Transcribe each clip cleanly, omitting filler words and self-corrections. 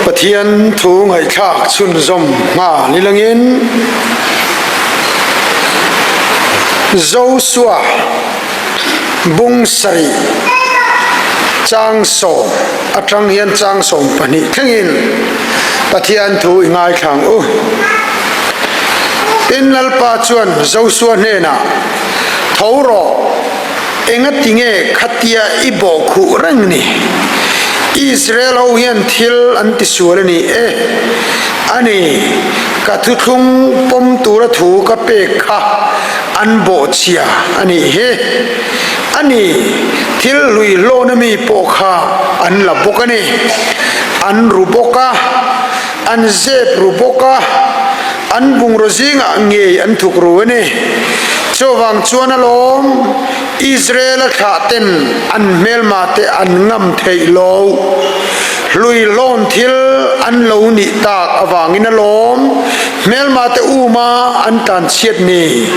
Pathian thu ngaihthlak chhunzawm hnga nilangin Joshua bung sarih caang sawm aṭang hian caang 12 thlengin Pathian thu i ngaithlang u. Tin Lalpa chuan Joshua hnenah, Tho rawh, Engatinge khatia i bawhkhuh reng ni? Israel ho hian thil an tisual a ni e. Ani, ka thuthlung pawm tura thu ka pek kha an bawhchhia a nih hi. Ani, thil hlui hlawna mi pawh kha an la bawk a ni. An ru bawk a, an zep ru bawk a, an bungraw zingah ngei an thuk ru a ni. Chuvang chuan alawm Israel-a thlahten an hmelmate an ngam theih lo. Hluihlawn thil an lo nih tak avangin alawm hmelmate uma an tlanchhiat ni.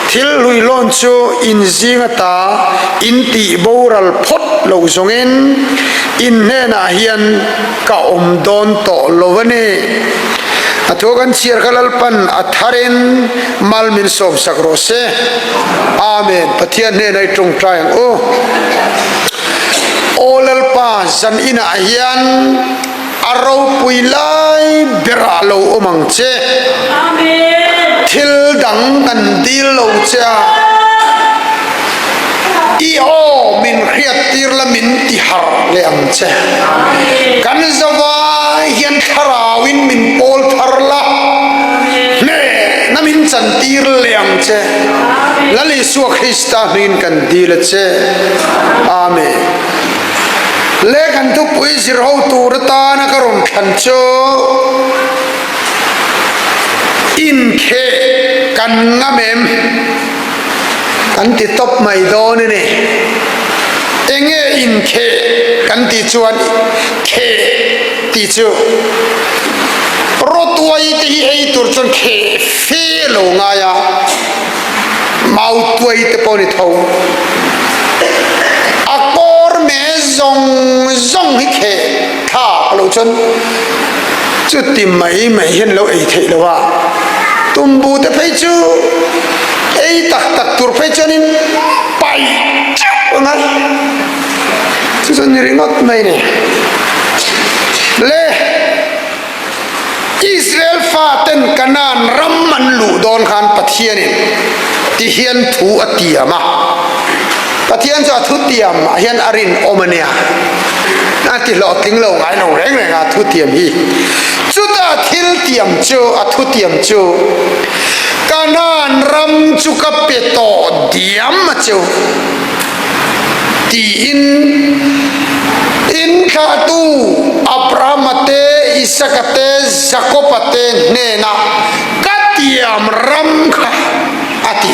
Thil hluihlawn chu in zing ata in tih boral phawt lo zawngin in hnenah hian ka awm dawn tawh lo a ni. A thu kan chhiar kha Lalpan a tharin mal min sawmsak rawh se. Amen. Pathian hnenah i tawngtai ang u. Aw Lalpa, zan inah hian a ropui lai berah lo awm ang che. Amen. Thil dang kan dil lo che a. I aw min hriattir la min ti harh leh ang che. Kan zavai hian thlarauin min pawl thar la, hnehna min chantir leh ang che. Lal Isua Krista hmingin kan dil a che. Amen. Le kan thupui zir ho tur atana ka rawn thlan chu inkheh kan ngam em? Kan ti tawp mai dawn a ni. Enge inkheh kan tih chuan kheh tih chu rawtuai te hi ei tur chuan kheh fe lo ngai a, mautuai te pawh a ni tho. A kawr me zawng zawng hi kheh thlak lo chuan chuti mai mai hian lo ei theih lo a, tumbu te phei chu ei tak tak tur phei chuanin paih teuh ang a, chu chu ni ringawt mai ni. Le Israel faten Kanaan ram an luh dawn khan Pathianin ti hian thu a tiam a, Pathian chu a thu tiam ah hian a rinawm a nia, a ti hlawhtling lo ngai lo reng reng a thu tiam hi. Chuta thil tiam chu, a thu tiam chu, Kanaan ram chu ka pe tawh diam a cheu tiin in thlahtu Abrahama te, Isaka te, Jakoba te hnenah ka tiam ram kha a ti.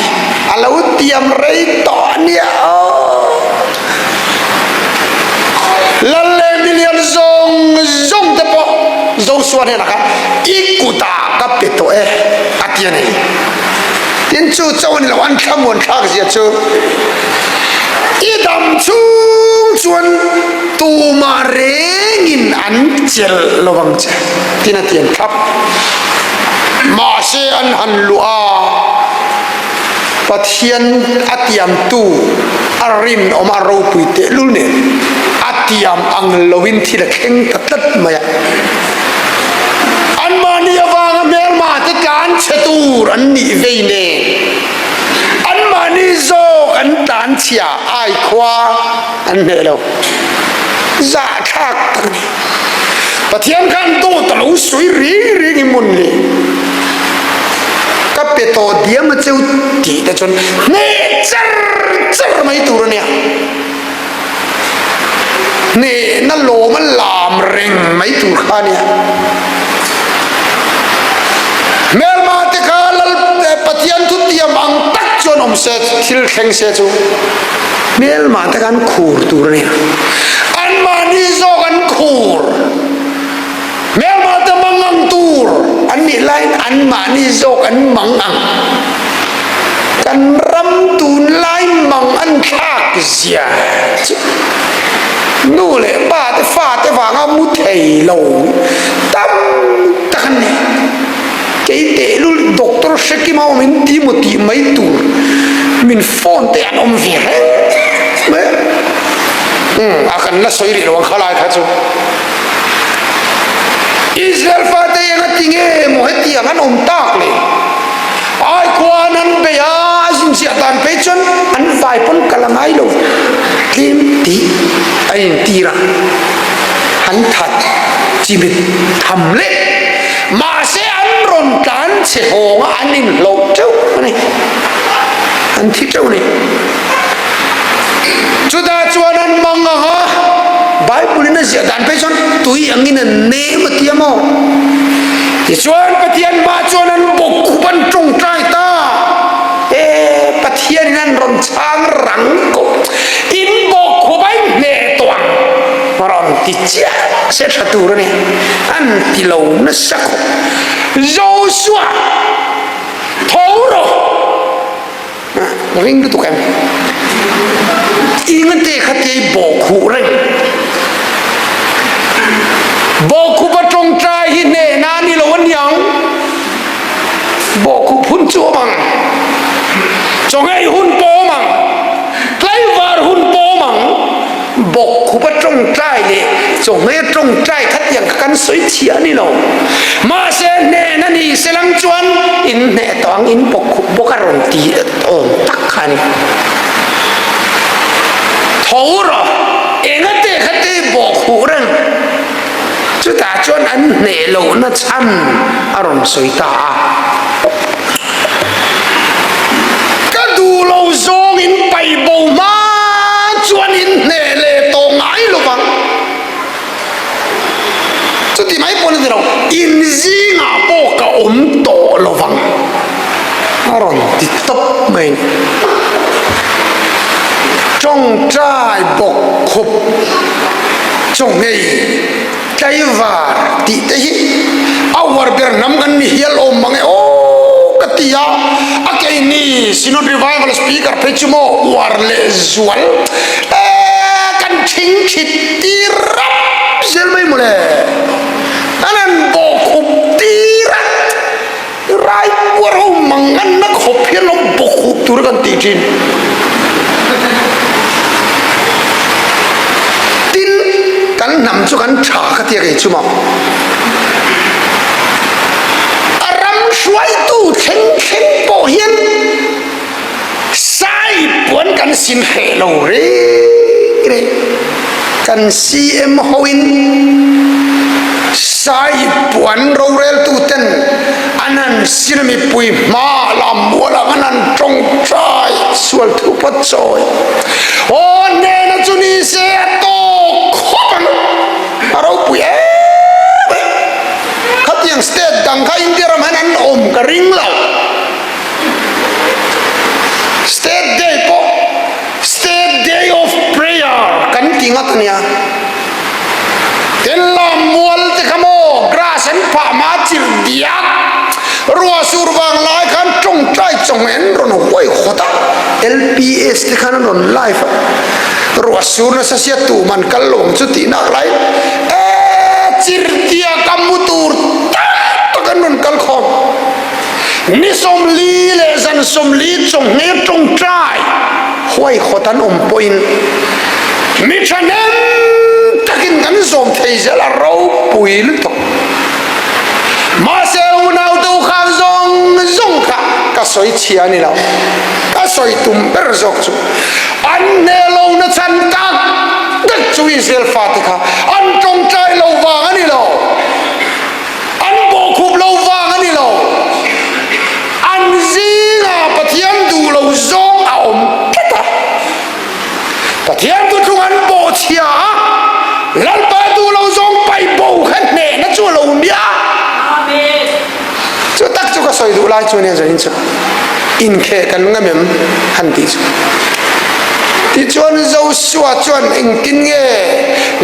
A lo tiam rei tawh a nia aw. Lal leh milian zawng zawng te pawh Joshua hnenah khan i kutah ka pe tawh e a ti a ni. Tin chu chauh a ni lo, an thlamuan thlak zia chu i dam chung chuan tumah rengin an chelh lo ang che tin a ti an thlap. Mahse an han luh a, Pathian a tiamtu a rinawm a ropui tehlul nen a tiam ang loin thil a thleng ta tlat mai a. Anmahni avanga hmelma te tlan chhe tur an nih vei nen anmahni zawk an tlan chhia ai khua an hneh lo. Zahthlak tak a ni. Pathian khan dawt a lo sawi ring ring i mun le ka pe tawh diam a cheu tih te chuan hneh char char mai tur a nia. Hnehna lawm a lam reng mai tur kha a nia. Hmelma te kha Lal Pathian thu tiam ang tak chuan awm se thil thleng se chu hmelma te kha an khur tur a nia. Anmahni zawk an khur. Hmelma te mangang tur an nih laiin anmahni zawk an mangang. Kan ram tunlai mang an thlak zia chu. Nu le pa te fa te vanga mu thei lo tam tak an ni. Kei te lul doctor hrekim a min ti mu ti mai tur min phone te an om ve reng mai. A kan la soi rih lo ang khalai kha chu. Israel fate eng a ti nge maw hetiang an awm tak le? Ai khua an an bei a, a zinchiah dan pe cun an vai pawn kal a ngai lo. Tlem ti a in tir a, an that chimit tham le mahse an rawn tlan che hawng ah an in hloh teuh ani. An thi teuh ni. Cuta chuan an mang anga Bible in a ziah dan phei chuan tui angin an nem a tia maw? Tichuan Pathian mah chuan an bawkkhup an tawngtai ta. E Pathian in an rawn chhang rang ko. In bawkkhup a in hneh tawh ang. Rawn ti chiah se tha tur a ni. An ti lo nasa khawp. Joshua tho rawh. Ring lutuk em. Ingate kha te bawkhuh reng. Bawkhup a tawngtai hi hne na ni lo aniang. Bawkhup hun chu awm ang. Chawngei hun pawh awm ang. Tlaivar hun pawh awm ang. Bawkkhup a tawngtai leh chawhmeh a tawngtai kha tiang kha kan sawi chhia a ni lo. Mahse hnen a ni selang chuan in hneh tawh ang in bawkkhup bawk a rawn ti awm tak kha a ni. Tho rawh, engate kha te bawkkhuh reng. Chutah chuan an hneh lohna chhan a rawn sawi ta a. Ka duh lo zawng in paih bo hma chuan in hneh leh tawh ngai lo vang. Chuti mai pawh ni ti lo, in zingah pawh ka awm tawh lo vang a rawn ti tawp mai. Tawngtai bawk khup chawnghei tlaivar tih te hi a uar ber hnam kan ni hial awm mang e aw ka ti a, a keini Synod Revival Speaker phei chu maw uar leh zual e kan thing thit tir rap zel mai mawle, an han bawkhup tir a. Raipuar ho manganna khawp hian lo bawk hup tur kan tih thin. Tin, kan hnam chu kan tha ka tia kei chu maw. A ram hruaitu thleng thleng pawh hian sai puan kan sin hreh lo reng reng. Kan CM hoin sai puan roreltu ten an han sin mipui hma lam mual ang an han tawngtai sual thu pawt chawi. Aw hnena chu ni se a tawk khawp ang a ropui em em. Khatiang state dang kha India ram hian an awm ka ring lo. State Day pawh State Day of Prayer kan ti ngat ania. Tenlam mual te kha maw grass an phah ma chir diak ruah sur vang lai khan tawngtai chawng en rawn huai khawt a LPS te khan an rawn live a ruah sur nasa sia tu man kal lo ang chu tih nak lai e chir diak a mu tur tak tak an rawn kal khawm. Ni 40 le zan 40 chawhne ṭawngṭai huaihawt an awm pawhin mi ṭhahnem takin kan zawm thei zel a ropui lutuk. Mahse unaute u khan zawng zawng kha ka sawi chhia a ni lo. Ka sawi tum ber zawk chu an hneh lo na chhan tak tak chu Israel fate kha an ṭawngṭai lo vang a ni lo. An bawhkhup lo vang a ni lo. An zingah Pathian duh lo zawng a awm tlat a. Pathian thuthlung an bawhchhia a, Lalpa duh lo zawng paih bo kha hnehna chu a lo nia. Chu tak chu ka sawi duh lai chu nia zanin chu inkheh kan ngam em han tih chu. Tichuan Joshua chuan engtin nge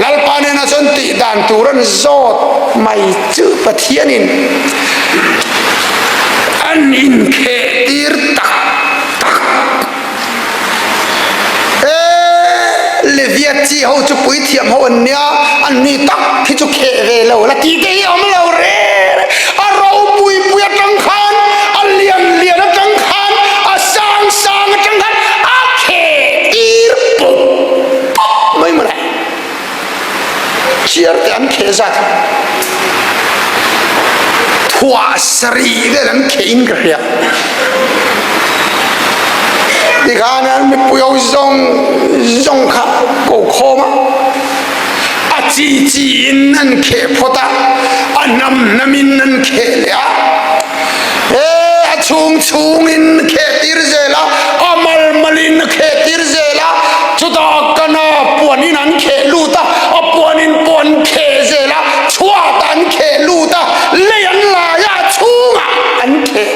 Lalpa hnenah chuan tih dan tur an zawt mai chu Pathianin an inkheh tir tak tak. E! Levia chi ho chu puithiam ho an nia, an ni tak hi chu kheh ve lo la ti te hi awm lo re a ropui pui atang khan, a lian lian atang khan, a sang sang atang khan a kheh tir pup pup mai mawle. Chiar te an kheh zat thuah sarih vel an kheh in ka hria. Tikhan an mipui ho zong zong kha ko khawm a a ci ci in an kheh phot a, a nam nam in an kheh leh a, e a chung chung in kheh tir zel a, a mal mal in kheh tir zel a, chutah kana puan in an kheh lut a, a puan in puan kheh zel a, chhuat an kheh lut a, lei an lai a, chungah an kheh,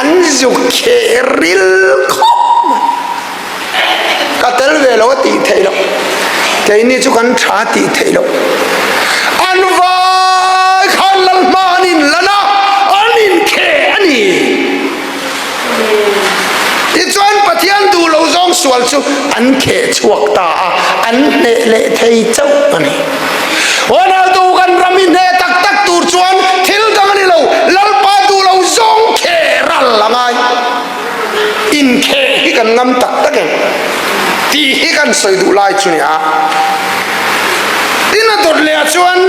an zuk kheh ril khawp mai. Ka tel ve lo a tih theih loh, keini chu kan tha tih theih loh. An vai khan lal hma an in lan a, an in kheh a ni. Tichuan Pathian duh lo zawng sual chu an kheh chhuak ta a, an hneh leh thei chauh a ni. Unautu kan ram i hneh tak tak tur chuan thil dang a ni lo, Lalpa duh lo zawng kheh ral a ngai. Inkheh hi kan ngam tak tak em tih hi kan sawi duh lai chu ni a. Tin a dawt leh ah chuan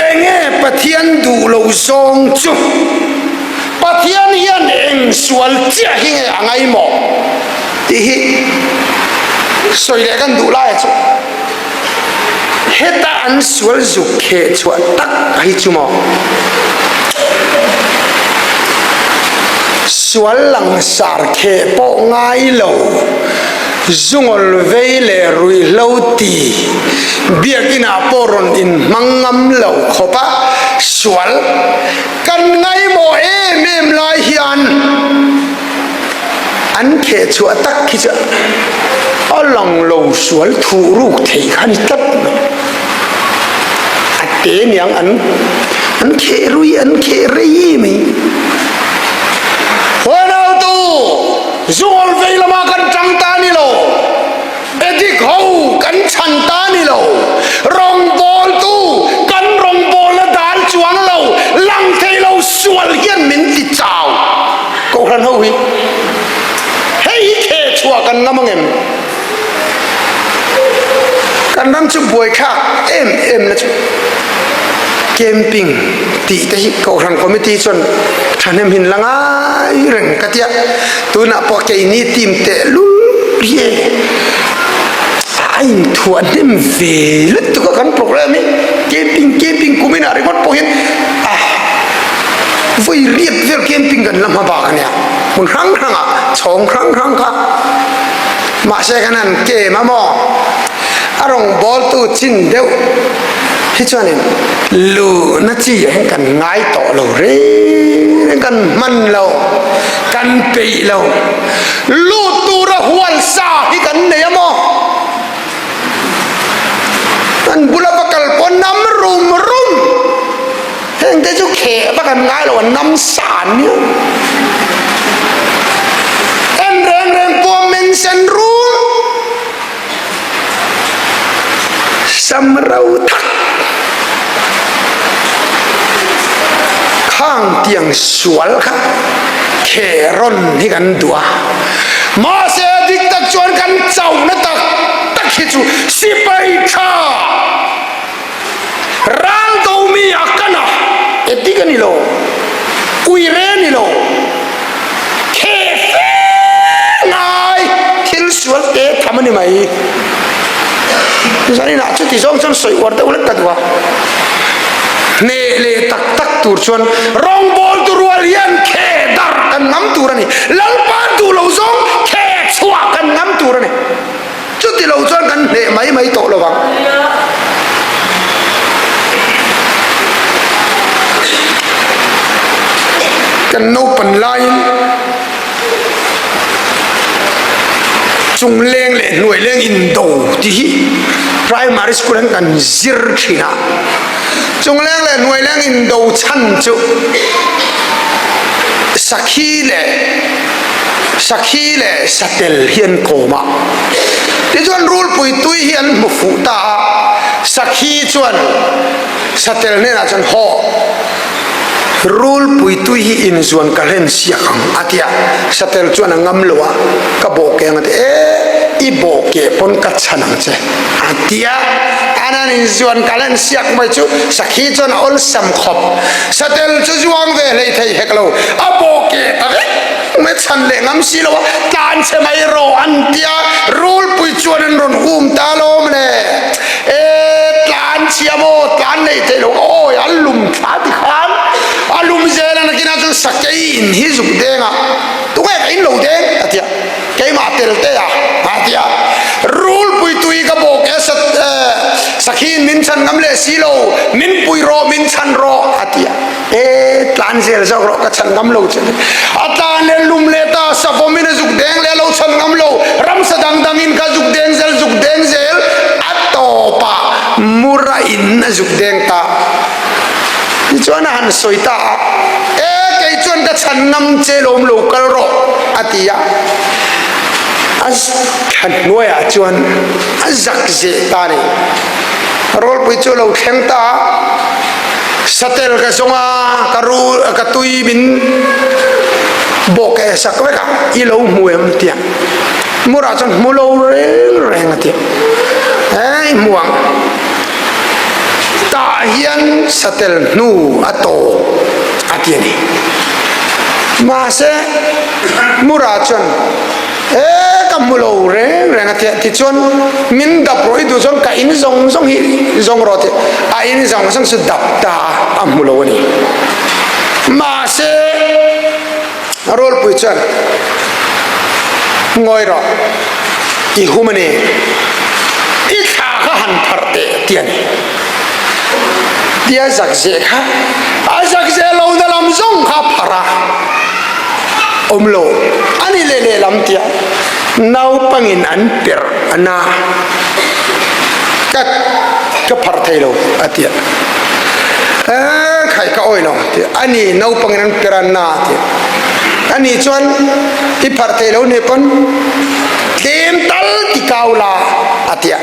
enge Pathian duh lo zawng chu Pathian hian eng sual chiah hi nge a ngaimawh tih hi sawi leh kan duh lai chu heta an sual zuk kheh chhuah tak hi chu maw sual langsar kheh pawh ngai lo zungol vei leh ruihhlo ti biakinn ah pawh rawn in hmang ngam lo khawp a sual kan ngaimawh em em lai hian an kheh chhuah tak khi chu a lang lo sual thuh ruk thei kha ni tlat mai. A te niang an an kheh rui an kheh rei mai. Huanautu zungol vei lama kan ṭang ta ni lo. Edik ho kan chan ta ni lo. Rawngbawltu kan rawngbawlna dal chuang lo, lang thei lo sual hian min ti chau. Kohhran ho hi hei hi kheh chhuah kan ngam angem? Kan ram chu buaithlak em em na chu camping tih te hi kohhran committee chuan thahnem hin la ngai reng ka tia. Tunah pawh keini team tehlul hi e a inthuah hnem ve lutuk a kan program hi camping camping kumin ah ringawt pawh hian a vawi riat vel camping kan la hma bak ania hmun hrang hrang ah chhawng hrang hrang kha mahse kan han kem a maw a rawngbawltu chin deuh hi chuanin luhna chi ah hian kan ngai tawh lo reng reng kan hman lo kan peih lo lut tura hual sa hi kan nei a maw kan bula va kal pawh nam rum rum heng te chu kheh va kan ngai lo an nam sa an nia en reng reng pawh men sen rum Sam ro thak khang tiang sual kha khe ron hi kan duh a, mahse dik tak chuan kan chauhna tak tak hi chu sipai tha ral domi a kan a edik a ni lo, uire a ni lo, khe fe ngai thil sual te tham a ni mai. Zanin ah chuti zawng chuan sawi uar deuh lek ka duh a, hneh leh tak tak tur chuan rawngbawl tu rual hian khe dar kan ngam tur a ni, Lalpa duh lo zawng khe chhuah kan ngam tur a ni. Chuti lo chuan kan hneh mai mai tawh lovang. Kan naupan laiin chungleng leh hnuaileng indo tih hi primary school an kan zir thin a. Chungleng leh hnuaileng indo chhan chu sakhi leh sakhi leh satel hi an kawm a. Tichuan rulpui tui hi an hmu fuh ta a, sakhi chuan satel hnenah chuan haw rulpui tui hi in zuan ka hlen siak ang a tia satel chuan a ngam lo a ka bawh ke ang a ti e i bawh ke pawn ka chan ang che a tia anan in zuan ka hlen siak mai chu sakhi chuan a awlsam khawp satel chu zuang ve hlei thei hek lo a bawh ke ta vek me chan leh ngam si lo a tlan chhe mai rawh an tia rulpui chuan an rawn um ta lawm le e tlan chhia maw tlan nei thei lo awi an lum thla ti khan a lum zel a nakinah chuan sakei in hi zuk deng a tunge ka in lo deng a tia keimah tel te a a tia rulpui tui ka bawk e sat sakhin min chan ngam leh si lo min pui rawh min chan rawh a tia e tlan zel zawk rawh ka chan ngam lo che a tlan le lum le ta savawm in a zuk deng le lo chan ngam lo ramsa dang dang in ka zuk deng zel zuk deng zel a tawpa mura in a zuk deng ta tichuan a han sawi ta a e kei chuan ka chan ngam che lawm lo kal rawh a ti a a thlan hnuaiah chuan a zak zeh ta ni rawlpui chu lo thleng ta a Satel ka zawng a, ka rul ka tui min bawk e sak vek a, i lo hmu em tia. Murah chuan hmu lo reng reng a tia. He i hmu ang. Tah hian satel hnu a tawp a ti a ni. Mahse Murah chuan E ka hmu lo reng reng a tia tichuan min dap rawh i duh chuan ka in zawng zawng hi zawng rawh ti a in zawng zawng chu dap ta a a hmu lo a ni mahse rawlpui chuan ngawi rawh i hum a ni i thla kha han pharh teh ti a ni tia zak zeh kha a zak zeh lo na lam zawng kha pharh a awm lo ani leh lehlam tiah naupangin an perh ana ka ka phar thei lo a tia khai ka awi lo ti ani naupangin an perh ana ti ani chuan i phar thei lo ne pawn tlem tal ti kau la a tia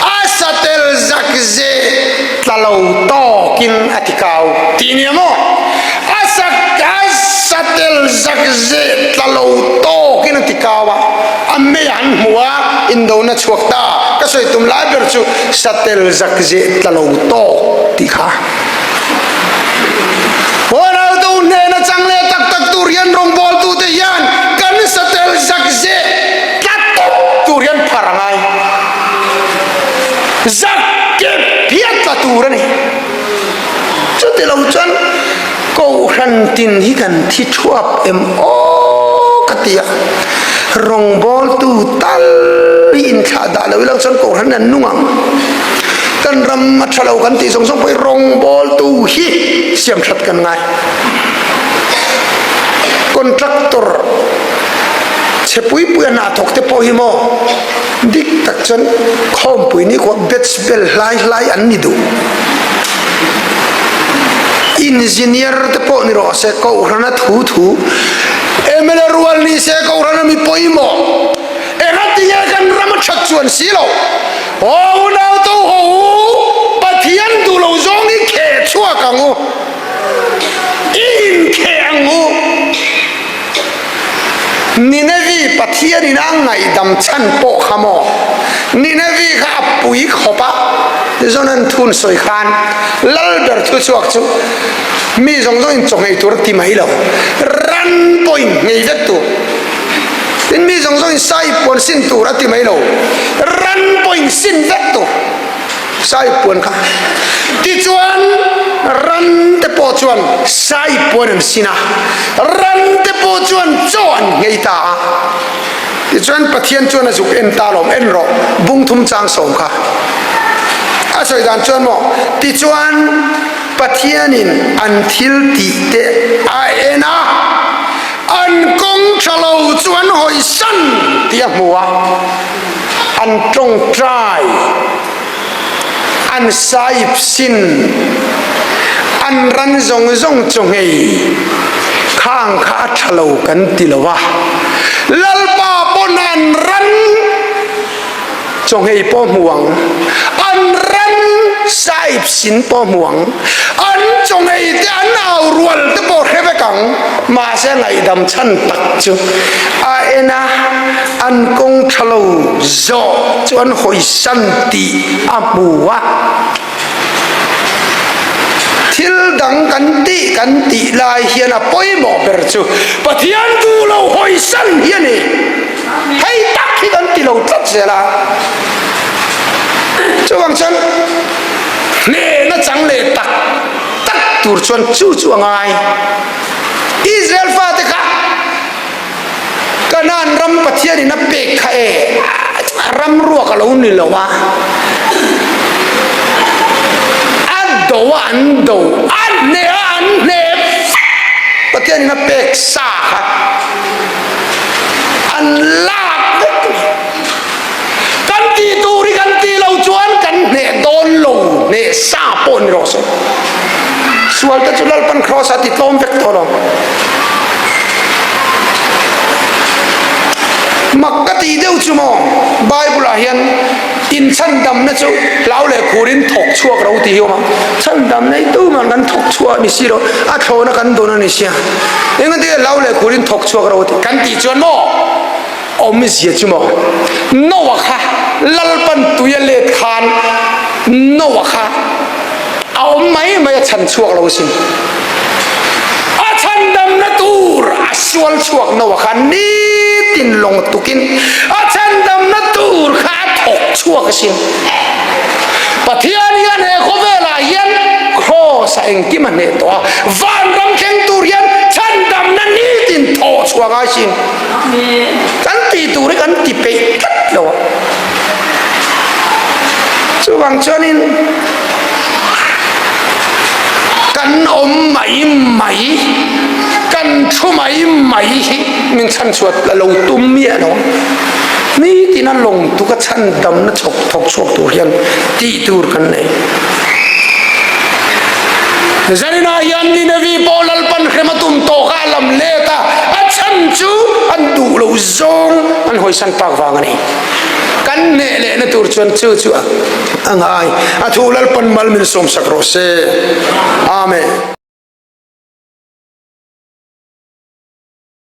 a satel zak ze tla lo tawkin a ti kau ti nia maw a sak a satel zak ze tla lo tawkin a ti kau a a mei an hmu a indona chhuak ta ka sawi tum lai ber chu satel zak ze tla lo tawk tih kha Ronaldo hnena chang leh tak tak tur hian rawngbawltute hian kan satel zak ze tla tawp tur hian phar a ngai zak kep hian tla tur a ni Chuti lo chuan kohhran tin hi kan thi thuap em aw ka ti a, rawngbawltu tal hi inthlah dah lo ila chuan kohhran an nung ang. Kan ram a tha lo kan tih zawng zawng pawh hi rawngbawltu hi siam that kan ngai. Contractor chhe pui pui a hna thawk te pawh hi maw dik tak chuan khawmpui ni khua batch bel hlai hlai an ni duh. Engineer te pawh ni rawh se kohhrana thu thu MLA rual ni se kohhrana mi pawimawh engatinge kan ram a that chuan si lo haw unau to haw u Pathian duh lo zawng i kheh chhuak ang u i inkheh ang u Ninevi Pathianin a ngaihdam chhan pawh kha maw Ninevi kha a pui khawp a Jonan thun sawi khan lalber thu chhuak chu mi zawng zawng in chaw nghei tur a ti mai lo ran pawh in nghei vek tur tin mi zawng zawng in sai puan sin tur a ti mai lo ran pawh in sin vek tur sai puan kha tichuan ran te pawh chuan sai puan an sin a ran te pawh chuan chaw an nghei ta a tichuan Pathian chuan a zuk en ta lawm en rawh bung thum chang sawm kha a sawi dan chuan maw tichuan Pathianin an thil tih te a en a an kawng tha lo chu an hawisan tih a hmu a an tawngtai, an saip sin, an ran zawng zawng chaw nghei khang kha a tha lo kan ti lo a, Lalpa pawn an ran. Chawnghei pawh hmu ang. An ran saip sin pawh hmu ang. An chawnghei te an au rual te pawh hre vek ang. Mahse ngaihdam chan tak chu a en a, an kawng tha lo zawh chu an hawisan tih a hmu a. Thil dang kan tih kan tih lai hian a pawimawh ber chu Pathian duh lo hawisan hi a ni. Hei tak hi kan ti lo tlat zel a. Chuvang chuan hnehna chang leh tak tak tur chuan chu chu a ngai. Israel fate kha Kanaan ram Pathianin a pek kha e ram ruak a lo ni lo a, a do a an do, a hne a an hne Pathianin a pek sa kha an lak vek ni. Kan tih tur hi kan tih lo chuan kan hneh dawn lo, hneh sa pawh ni rawh se. Sual te chu Lalpan Kraws ah ti tlawm vek tawh lo. Mak ka tih deuh chu maw Bible ah hian in chhandamna chu hlau leh khurin thawk chhuak ro tih hi awm a. Chhandamna hi tuman kan thawk chhuah a ni si lo, a thlawna kan dawn a ni sia. Engati nge hlau leh khurin thawk chhuak ro tih kan tih chuan maw Awmzia chu maw Noah kha Lalpan tui a let khan Noah kha a awm mai mai a chhan chhuak lo sin. A chhandamna tur a sual chhuak Noah kha nitin lawng tukin a chhandamna tur kha a thawk chhuak asin. Pathian hian he khawvelah hian kraws a engkim a hneh tawh a, vanram thleng tur hian chhandamna nitin thawh chhuah ngai sin. Kan tih tur hi kan ti peih tlat lo a. Chuvang chuanin kan awm mai mai, kan thu mai mai hi min chhanchhuat la lo tum miah lo a. Nitin a lawng tuk a chhandamna chhawk thawk chhuak tur hian tih tur kan nei. Zaninah hian Ninevi pawh Lalpan hrem a tum tawh kha a lam let a, a chhan chu an duh lo zawng an hawisan tak vang a ni. Kan hneh lehna tur chuan chu chu a ngai. A thu Lalpan mal min sawmsak rawh se. Amen.